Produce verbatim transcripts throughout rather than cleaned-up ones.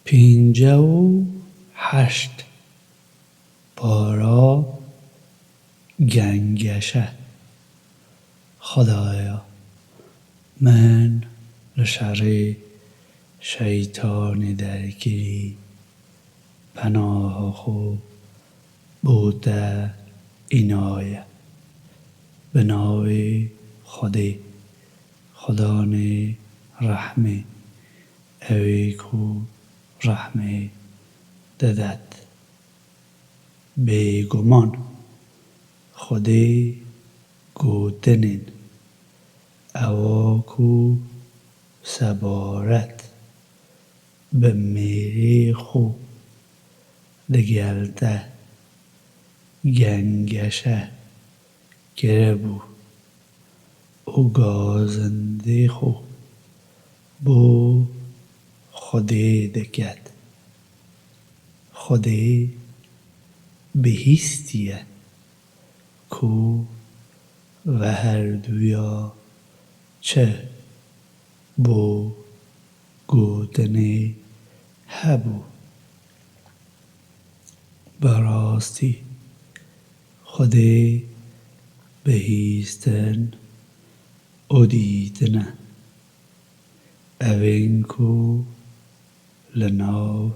Pêncî û heşt. Para gengeşe. Xwedaya, min li şerê şeytanê derkirî, penaha xwe bo te înaye. Bi navê Xwedê, Xudanê rehmê, ew ê ku rehmê didet. Bêguman Xwedê gotinên ewa ku sebaret bi mêrê xwe digel te gengeşe kiribû û gazindê xwe bo Xwedê diket. Xwedê bihîstiye ku ve herduya çi bo gotinê hebû. Bi rastî Xwedê bihîstin û dîtin e. Evên ku li nav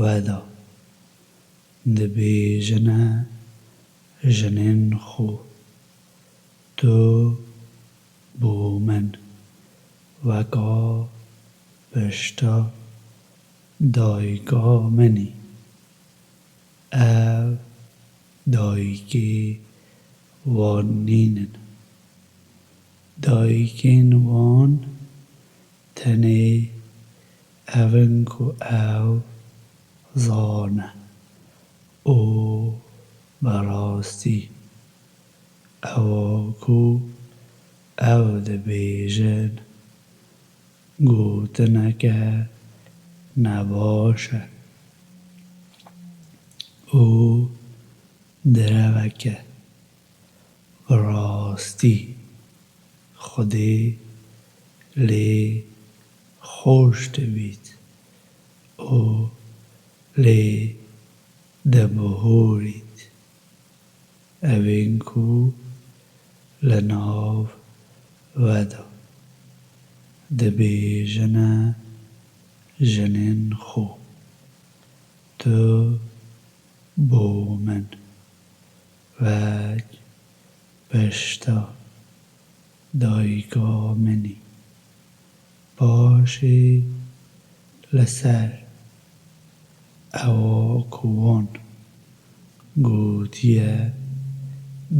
we de dibêjine jinên xwe, tu bo min weka pişta dayika min î. Ev dayikê wan nînin. Dayikên wan tenê ev in ku ew zane û bi rastî ewa ku ew dibêjin gotineke nebaş e û direvek e. Bi rastî Xwedê lê xweş dibît û lê dibihûrît. Evên ku li nav we de dibêjine jinên xwe, tu bo min wek pişta dayika min î. Paşê li ser ewa ku wan gotiye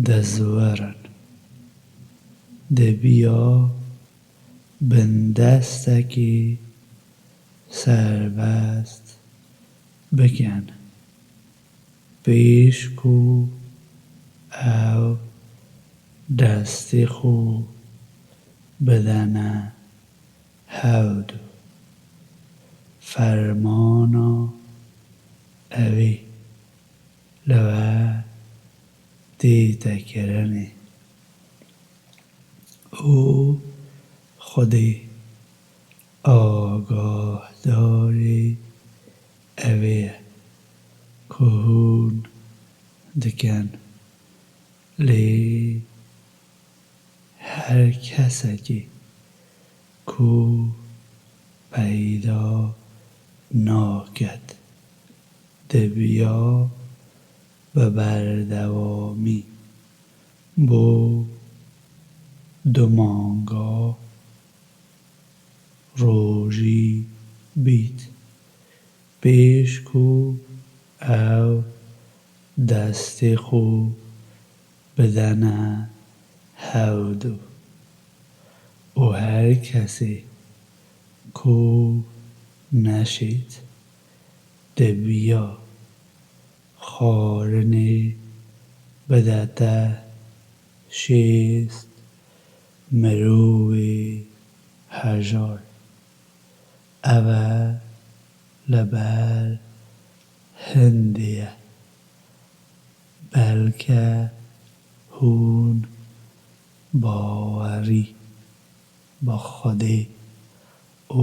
dizwirin. Dibiya bindestekê serbest bikin. Pêş ku ew destê xwe bidene hevdu, fermana ewê li we tête kirinê û Xwedê agahdarê ewê ye ku hûn dikin. Lê her kesekî ku peyda naket, dibiya bi berdewamî bo du manga rojî bît, pêş ku ew destê xwe bidene hevdu û her kesê ku neşêt, dibiya xwarinê bidete şêst mirovê hejar. Ev e li ber hindê ye. Belke hûn bawerî bi Xwedê û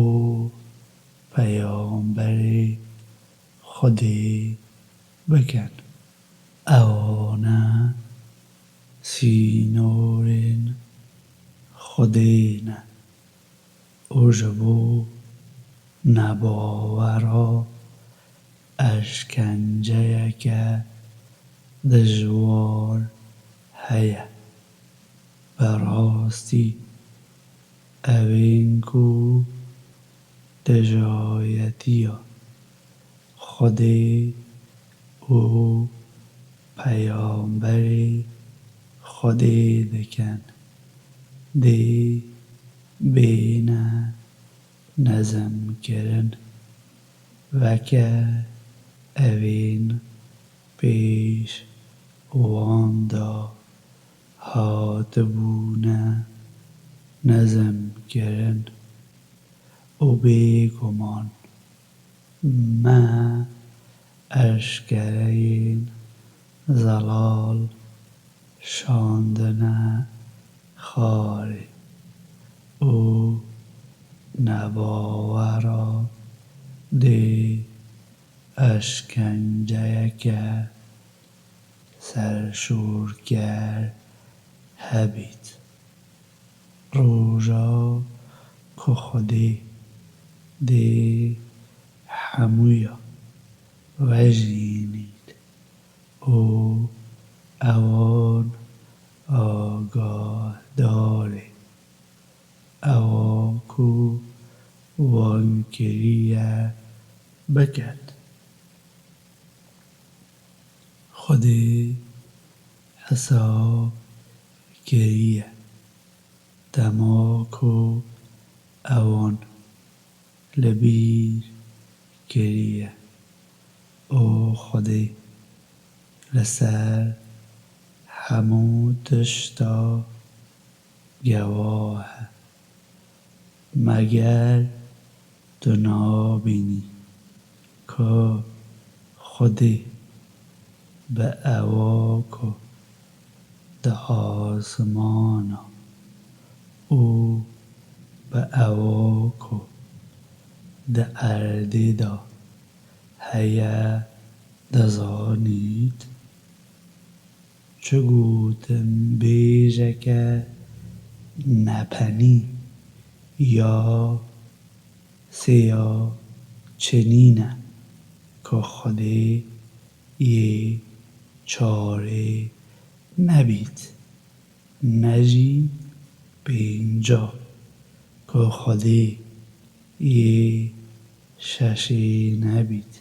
peyamberê Xwedê bikin. Ewana sînorên Xwedê ne û ji bo nebawera eşkenceyeke dijwar heye. Bi rastî, ewên ku dijayetiya Xwedê û peyamberê Xwedê dikin, dê bêne nezimkirin, weke ewên pêş wan de hatibûne nezimkirin û bêguman me eşkereyên zelal şandine xarê û nebawera dê eşkenceyeke serşorker hebît. Roja ku Xwedê dê hemûya vejînît û ewan agahdarê, ewa ku wan kiriye, biket. Xwedê hesab kiriye dema ku ewan li bîr kiriye û Xwedê li ser hemû tişta gewah e. Meger tu nabînî ku Xwedê bi ewa ku di asmana û bi ewa ku di erdê de heye dizanît? Çi gotinbêjeke nepenî ya sêya çinî ne ku Xwedê yê çarê nebît, ne jî pênca ku Xwedê yê şeşê nebît,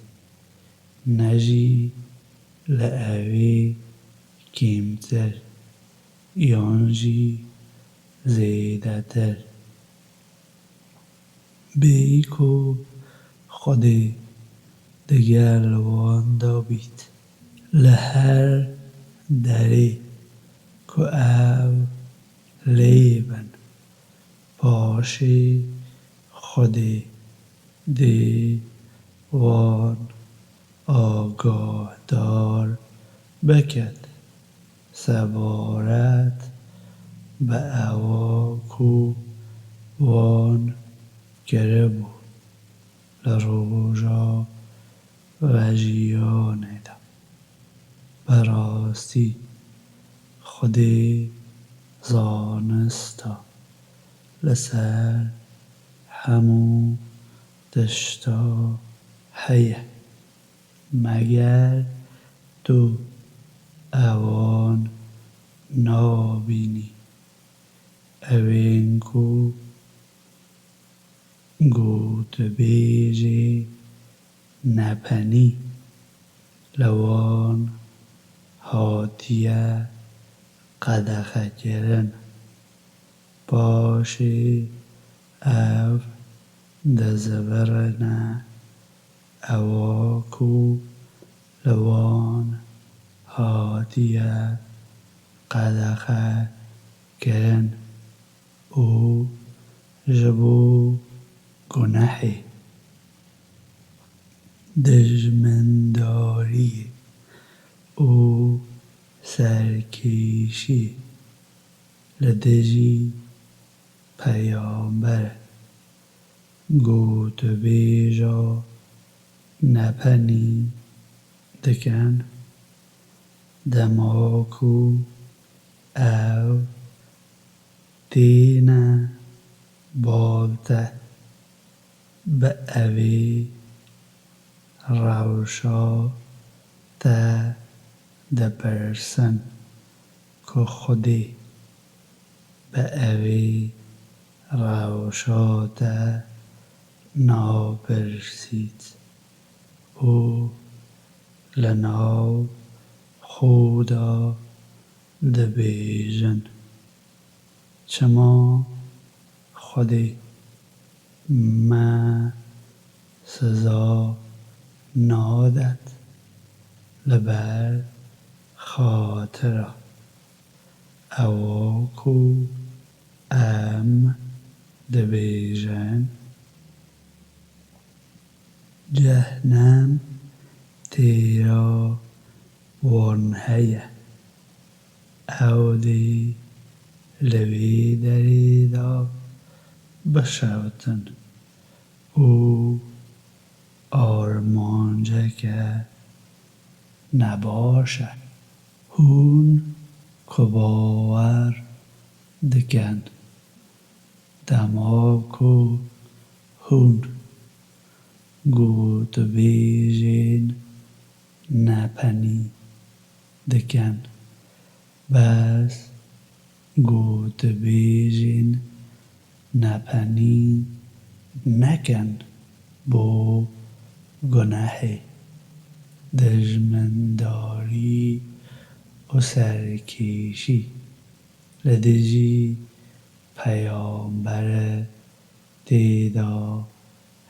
ne jî li ewê kêmtir yan jî zêdetir. Bêyî ku Xwedê digel wan de bît, li her derê ku ew lê bin, paşê Xwedê dê wan agahdar biket sebaret bi ewa ku wan kiribû li roja vejiyanê de. Bi rastî Xwedê zanista li ser hemû tişta heye. Meger tu ewan nabînî, ewên ku gotibêjê nepenî li wan hatiye qedexekirin. Paşê ev dizivirine ewa ku li wan hatiye qedexe kirin û ji bo gunehê, dijmindariyê û serkêşiyê li dijî peyamber e. Gotûbêja nepenî dikin, dema ku ew têne bal te, bi evê rewşa te dipirsin ku Xwedê bi evê rewşa te napirsît û li nav xwe de dibêjin, Çima Xwedê me siza nadet li ber xatira ewa ku em dibêjin, Cehnem têra wan heye, ew dê li vê derê de bişewitin û armanceke nebaş e. Hûn ku bawer dikin, dema ku hûn gotûbêjên nepenî dikin, bes gotûbêjên nepenî nekin bo gunehê, dijmindarî û serkêşî li dijî peyamberê tê de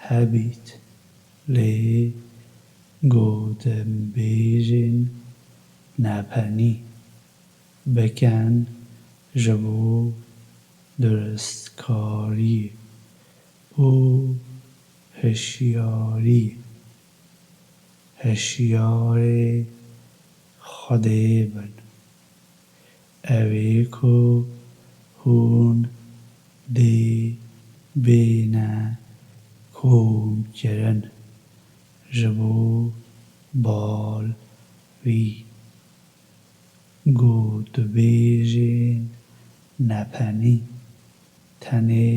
hebît, lê gotûbêjên nepenî bikin ji bo durustkariyê û hişyariyê. Hişyarê Xwedê bin. Ew ê ku hûn dê bêne komkirin ji bo bal wî. Gotûbêjên nepenî tenê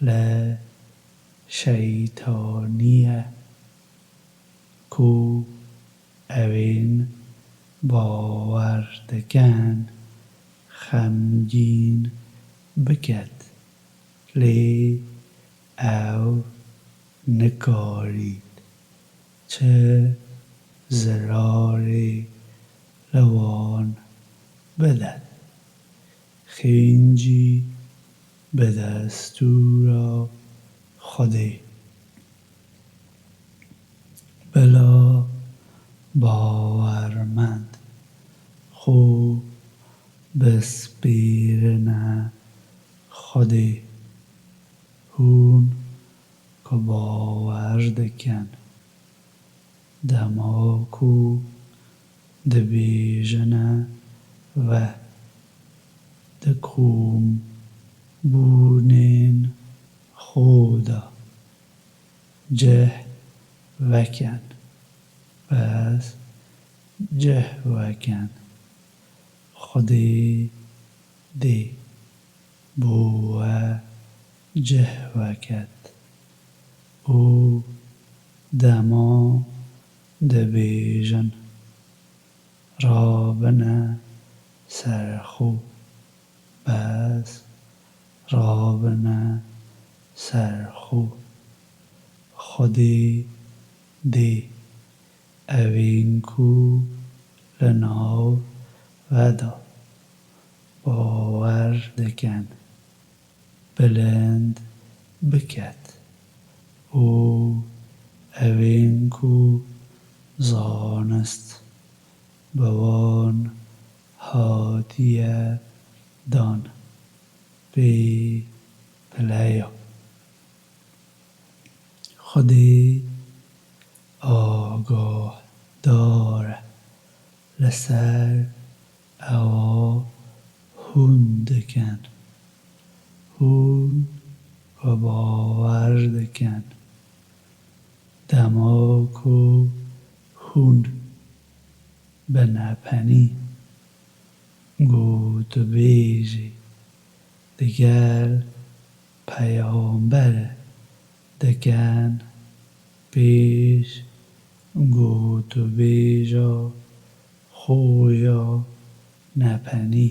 li şeytanî ye ku ewên bawer dikin xemgîn biket, lê ew nikarît çi zirarê li wan bidet. Xêncî bi destûra Xwedê. Bila bawermend xwe bispêrine Xwedê. Hûn ku bawer dikin, dema ku dibêjine ve di kombûnên xwe de cih vekin, bes cih vekin, Xwedê dê bo we cih veket û dema dibêjin, rabine ser xwe, bes rabine ser xwe, Xwedê dê ewên ku li nav ve de bawer dikin, bilind biket û ewên ku zanist bi wan hatiye dan pê pileya. Xwedê agahdar e li ser ewa hûn dikin. Hûn ku bawer bikin. Dema ku hûn bi nepenî gotûbêjê digel peyamberê dikin, pêş gotûbêja xwe ya nepenî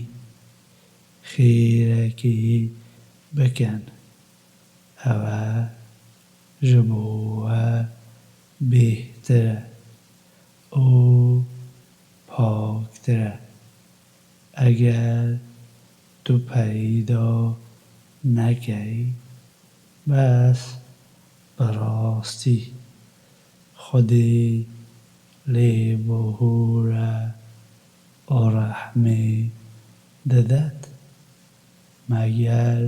xêrekê bikin. Ew e ji bo we bêhtir e û paktir e. Eger tu peyda nekey, bes bi rastî Xwedê lêbihûr e û rehmê didet. Meger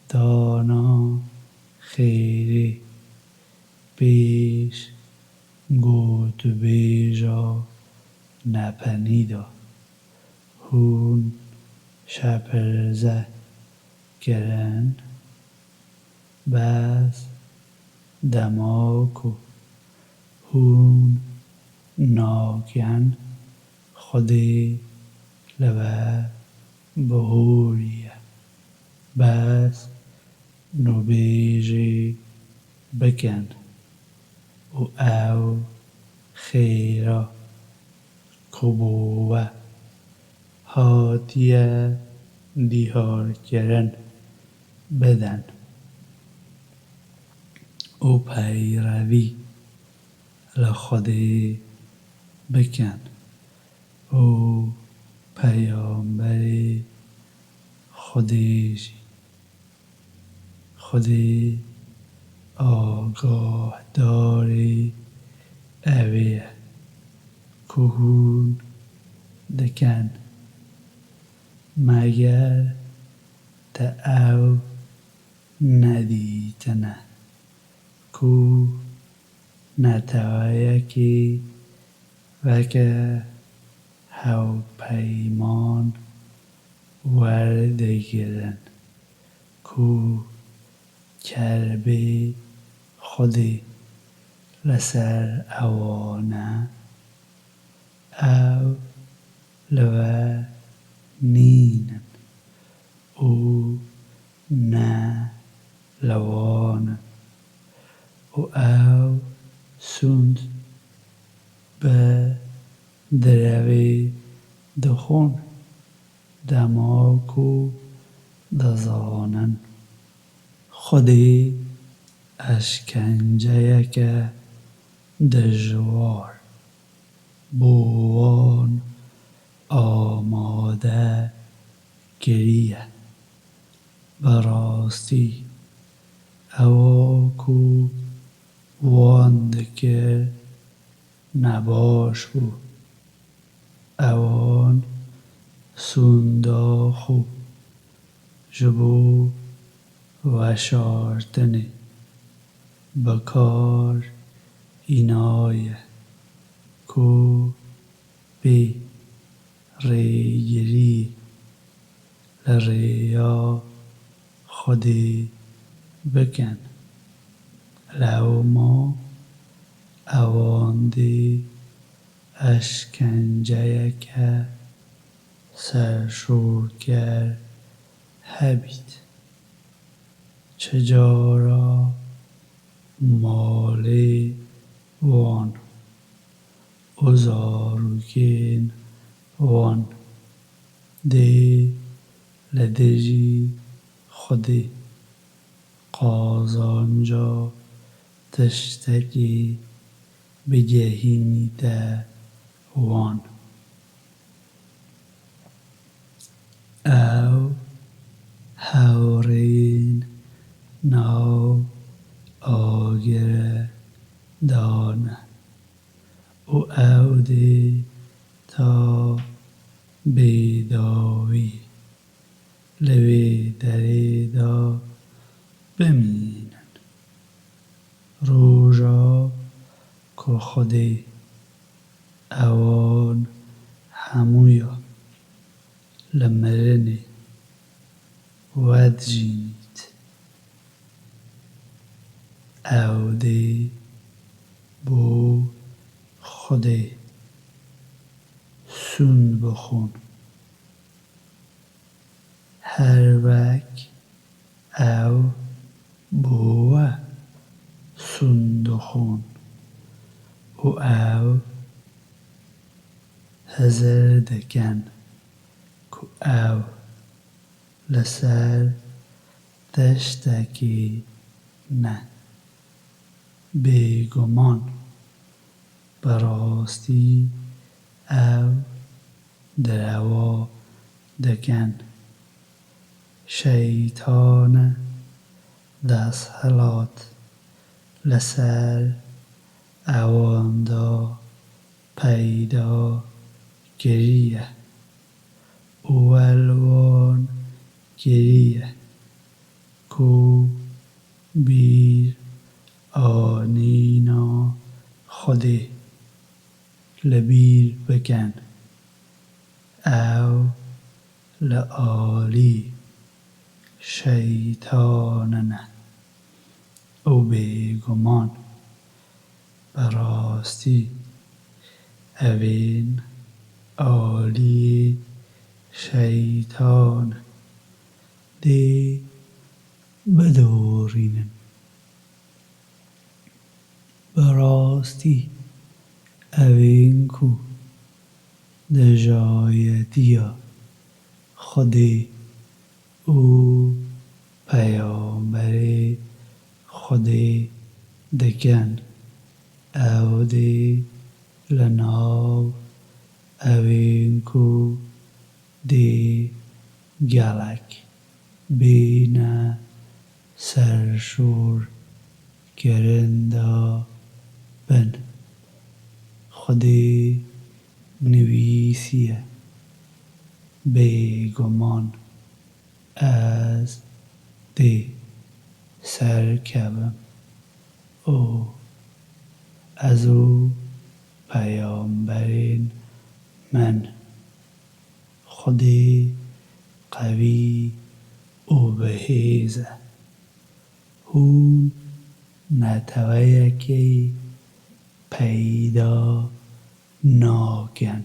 dana xêrê pêş gotûbêja nepenî de hûn şepirze kirin, bes dema ku hûn nakin, Xwedê li we bihûriye. Bes nûbêjê bikin û ew xêra ku bo we hatiye diyarkirin bidin û peyrevî li Xwedê bikin û peyamberê Xwedê jî. Xwedê agahdarê ewê ye ku hûn dikin. Meger te ew nedîtine ku neteweyekê weke hevpeyman werdigirin ku kerbê Xwedê li ser ewan e, ew li we nînin û ne li wan in û ew sûnd bi direvê dixwin, dema ku dizanin Xwedê eşkenceyeke dijwar bo wan amade kiriye. Bi rastî ewa ku wan dikir nebaş bû. Ewan sûnda xwe ji bo veşartinê bi kar înaye ku bê rêgiriyê li rêya Xwedê bikin. Lewma ewan dê eşkenceyeke serşorker hebît. Çi cara malê wan û zarokên wan dê li dijî Xwedê qazanca tiştekî bigehînîte wan. Ew hewrên nav agire dane û ew dê ta bêdawî li wê derê de bimînin. Roja ku Xwedê ewan hemûya li mirinê wedijînît. Ew dê bo Xwedê sûnd bixwin. Her wek ew bo we sûnd dixwin û ew hizir dikin ku ew li ser tiştekî ne. Bêguman, bi rastî ew direwa dikin. Şeytane desthilat li ser ewan de peyda kiriye û we li wan kiriye ku bîr anîna Xwedê li bîr bikin. Ew li alî şeytanin e û bêguman bi rastî evên aliyê şeytan dê bidorînin. Bi rastî evên ku dijayetiya Xwedê û Peyamberê Xwedê dikin, ew dê li nav ewên ku dê gelek bêne serşûrkirin de bin. Xwedê nivîsiye, bêguman ez dê serkevim û ez û peyamberên min. Xwedê qewî û bihêz e. Hûn neteweyekê peyda nakin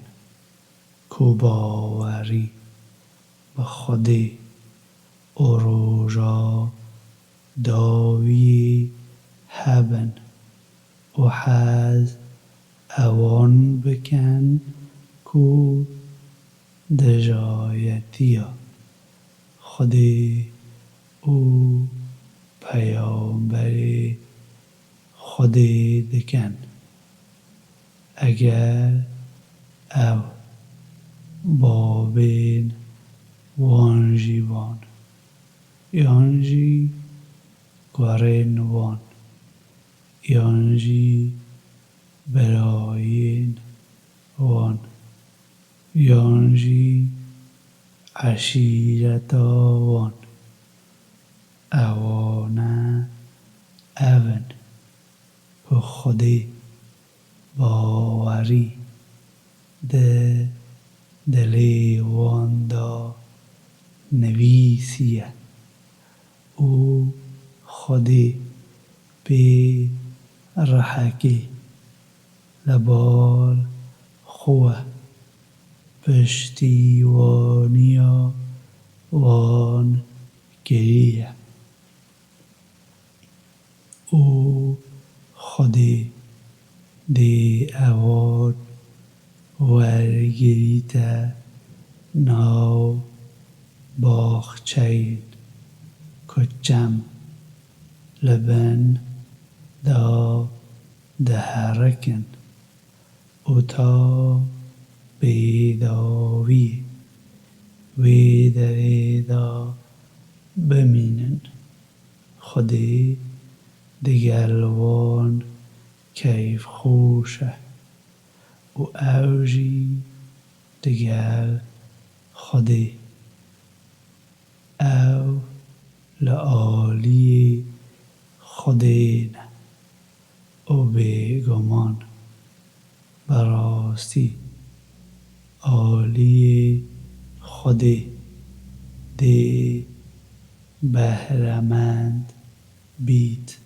ku bawerî bi Xwedê û roja dawiyê hebin û hez ewan bikin ku dijayetiya Xwedê û Peyamberê Xwedê dikin. Eger ew babên wan jî ban, yan jî kurên wan, yan jî birayên wan, yan jî eşîreta wan, ewane ev in ku Xwedê bawerî di dilê wan de nivîsiye û Xwedê pê rihekê li bal xwe piştîwaniya wan kiriye. Û Xwedê dê ewan wergirîte nav baxçeyên ku çem li bin de diherikin û ta bêdawiyê wê derê de bimînin. Xwedê digel wan keyfxweş e û ew jî digel Xwedê. Ew li aliyê Xwedê ne û bêguman bi rastî aliyê Xwedê dê behremend bît.